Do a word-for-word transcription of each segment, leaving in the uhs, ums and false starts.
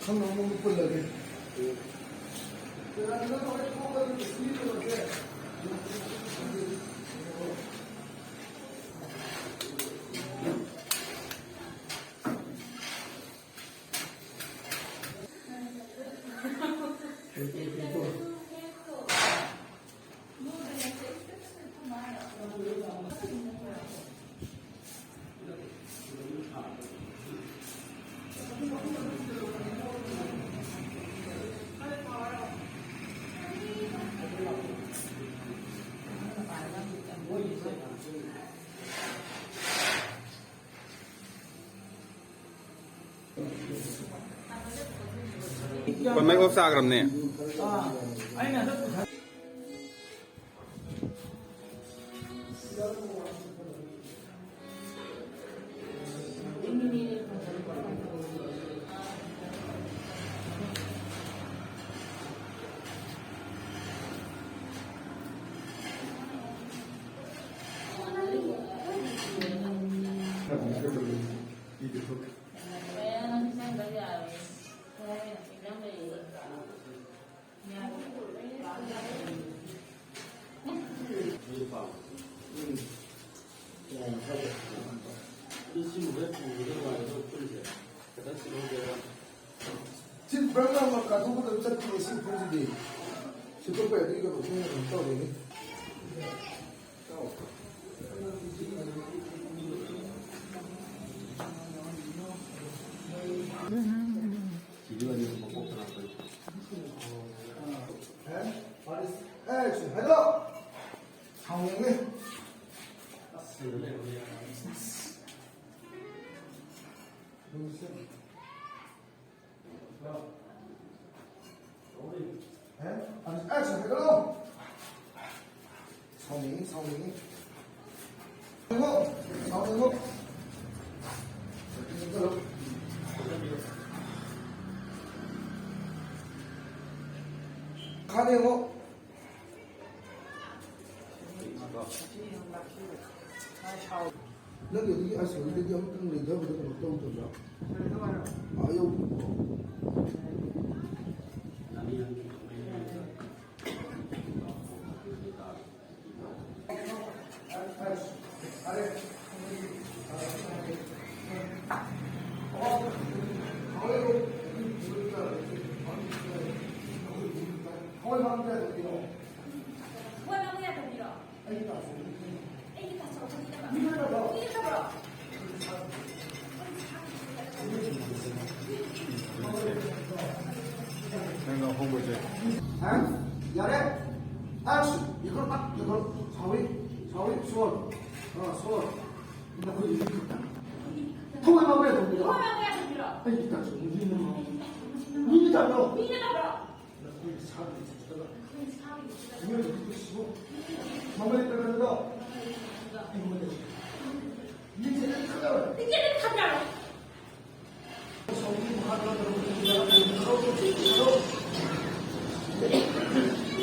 ꯅꯪ ꯑꯃꯨꯛ ꯄꯨꯜꯂꯒꯦ꯫ ꯃꯩ ꯑꯣꯐ ꯆꯥꯈ꯭ꯔꯕꯅꯦ꯫ ꯁꯤ ꯕ꯭ꯔꯪ ꯂꯥꯎꯅ ꯀꯥꯊꯣꯛꯀꯗꯕ ꯆꯠꯇꯦ ꯁꯤ ꯐꯨꯔꯤꯠꯁꯤꯗꯤ꯫ ꯁꯤꯠꯇꯣꯛꯄ ꯌꯥꯗꯦ, ꯀꯩꯅꯣ ꯇꯧꯔꯤꯅꯤ꯫ ꯁꯥꯎꯅꯤꯡꯉꯦ꯫ ꯁꯥꯎꯅꯤꯡꯉꯤ, ꯁꯥꯎꯅꯤꯡꯉꯤ꯫ ꯁꯥꯎꯅꯤꯡꯉꯤ꯫ ꯈꯥꯗꯦꯉꯣ꯫ ꯅꯪꯒꯤ ꯑꯗꯨꯒꯤ ꯑꯥꯏꯁꯣꯂꯦꯇꯦꯗꯀꯤ ꯑꯃꯇꯪ ꯂꯩꯊꯕꯗꯣ ꯀꯩꯅꯣ ꯇꯧꯗꯕ꯭ꯔꯥ? ꯑꯥ ꯌꯧꯕꯀꯣ꯫ ꯅꯪꯅ ꯍꯣꯡꯕꯁꯦ꯫ ꯍꯥ? ꯌꯥꯔꯦ꯫ ꯑꯁ, ꯌꯦꯡꯈꯠꯂꯣ, ꯌꯦꯡꯈꯠꯂꯣ꯫ ꯁꯥꯎꯏ, ꯁꯥꯎꯏ, ꯁꯣꯔ꯫ ꯑꯥ, ꯁꯣꯔ꯫ ꯅꯈꯣꯏꯒꯤ ꯊꯋꯥꯏ ꯉꯥꯎꯕ ꯌꯥꯗꯕꯤꯔꯣ? ꯑꯩꯒꯤ ꯇꯥꯛꯁ ꯃꯨꯚꯤ ꯑꯃ꯫ ꯃꯤꯅ ꯇꯥꯕ꯭ꯔꯣ? ꯅꯈꯣꯏꯅ ꯁꯥꯕꯒꯤ ꯆꯠꯆꯗꯕ꯫ ꯃꯤꯑꯣꯏꯕꯒꯤ ꯄꯨꯟꯁꯤꯕꯨ ꯃꯃꯜ ꯂꯩꯇꯅ ꯈꯟꯕꯗꯣ ꯑꯩꯉꯣꯟꯗꯗꯤ꯫ ꯃꯤꯁꯦ ꯂꯣꯏ ꯈꯠꯅꯔꯣꯏ꯫ ꯁꯥꯎꯕꯒꯤ ꯃꯍꯥꯛꯅ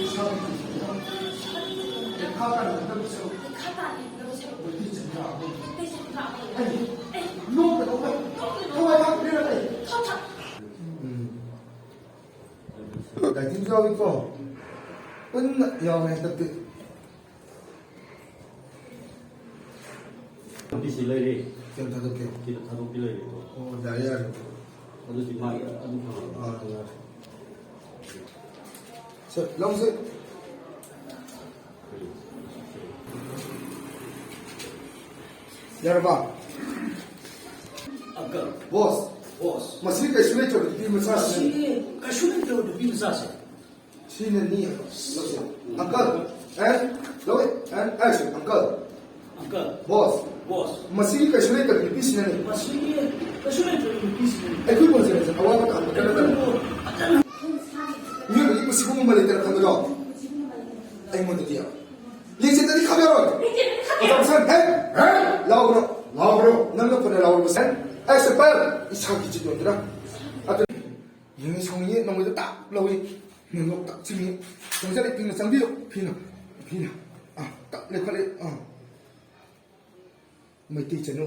ꯏꯁꯥꯒꯤ ꯄꯨꯟꯁꯤꯗ ꯄꯩꯈꯥ ꯇꯥꯅꯤꯡꯗꯕ ꯁꯔꯨꯛ ꯃꯩꯇꯩ ꯆꯤꯟꯖꯥꯛ ꯑꯃ꯫ ꯑꯩ ꯅꯣꯛꯀꯗꯧꯕ ꯊꯋꯥꯏ ꯍꯥꯞꯄꯤꯔ ꯂꯩ꯫ ꯎꯝ꯫ ꯗꯥꯏꯇꯤꯡꯁꯨ ꯌꯥꯎꯏꯀꯣ꯫ ꯄꯨꯟꯅ ꯌꯥꯎꯔꯦ ꯍꯟꯗꯛꯇꯤ꯫ ꯑꯗꯨꯗꯤ ꯁꯤ ꯂꯩꯔꯦ꯫ ꯀꯩꯅꯣ ꯊꯥꯗꯣꯛꯀꯦ꯫ ꯁꯤꯗ ꯊꯥꯗꯣꯛꯄꯤ ꯂꯩꯔꯦꯀꯣ꯫ ꯑꯣ, ꯌꯥꯔꯦ, ꯌꯥꯔꯦ꯫ ꯑꯗꯨꯗꯤ ꯃꯥꯒꯤ ꯑꯗꯨꯝ ꯊꯝꯃꯣ꯫ ꯑꯥ, ꯌꯥꯔꯦ꯫ ꯁꯦ, ꯂꯧꯁꯦ꯫ ꯌꯥꯔꯕ? ꯑꯪꯀꯜ꯫ ꯕꯣꯁ꯫ ꯕꯣꯁ꯫ ꯃꯁꯤ ꯀꯩꯁꯨ ꯂꯩꯇ꯭ꯔꯕ ꯅꯨꯄꯤ ꯃꯆꯥꯁꯤꯅ꯫ ꯃꯁꯤ ꯀꯩꯁꯨ ꯂꯩꯇ꯭ꯔꯕ ꯅꯨꯄꯤ ꯃꯆꯥꯁꯦ꯫ ꯁꯤꯅ ꯅꯤ ꯍꯥꯏꯕ꯫ ꯂꯧꯁꯦ꯫ ꯑꯪꯀꯜ꯫ ꯑꯦꯟ ꯂꯧꯏ꯫ ꯑꯦꯟ action. Uncle. Uncle. Boss. Boss. ꯃꯁꯤꯒꯤ ꯀꯩꯁꯨ ꯂꯩꯇꯕ ꯅꯨꯄꯤꯁꯤꯅꯅꯤ꯫ ꯃꯁꯤꯒꯤ ꯀꯩꯁꯨ ꯂꯩꯇꯕ ꯅꯨꯄꯤꯁꯤꯅꯅꯤ꯫ ꯑꯩꯈꯣꯏ ꯄꯨꯟꯁꯤꯗ ꯑꯋꯥꯕ ꯇꯥꯍꯟꯕ ꯀꯔꯝꯕꯅꯣ? ꯑꯩꯈꯣꯏꯕꯨ ꯐꯖꯅ ꯃꯤꯑꯣꯏꯕꯒꯤ ꯄꯨꯟꯁꯤꯕꯨ ꯃꯃꯜ ꯂꯩꯇꯅ ꯈꯟꯕꯗꯣ ꯑꯩꯉꯣꯟꯗꯗꯤ ꯌꯥꯝ ꯂꯤꯡꯖꯦꯜꯗꯗꯤ ꯈꯥꯕ ꯌꯥꯔꯣꯏ꯫ ꯂꯤꯡꯖꯦꯜꯗꯗꯤ ꯈꯥꯕ ꯌꯥꯔꯣꯏ꯫ ꯑꯣꯖꯥ ꯃꯁꯥꯅ, "ꯍꯦ, ꯍꯦ, ꯂꯥꯎꯕ꯭ꯔꯣ, ꯂꯥꯎꯕ꯭ꯔꯣ, ꯅꯪꯅ ꯐꯅ ꯂꯥꯎꯔꯕꯁꯦ, ꯑꯩ ꯁꯦ ꯄꯥꯏ, ꯏꯁꯥꯒꯤ ꯆꯤꯠ ꯌꯣꯟꯗꯨꯅ ꯑꯗꯨ ꯌꯦꯡꯉꯤ ꯁꯥꯎꯅꯤꯡꯉꯤ ꯅꯣꯡꯃꯩꯗ ꯇꯥꯛ ꯂꯧꯏ, ꯅꯣꯡꯃꯩ ꯇꯥꯛ ꯆꯤꯡꯉꯤ, ꯆꯪꯁꯤꯜꯂꯦ, ꯇꯤꯡꯅ ꯆꯪꯕꯤꯌꯨ, ꯐꯤꯅ, ꯐꯤꯅ, ꯑꯥ, ꯇꯛ ꯂꯦꯞꯈꯠꯂꯦ, ꯑꯥ, ꯃꯩꯇꯩ ꯆꯅꯨ꯫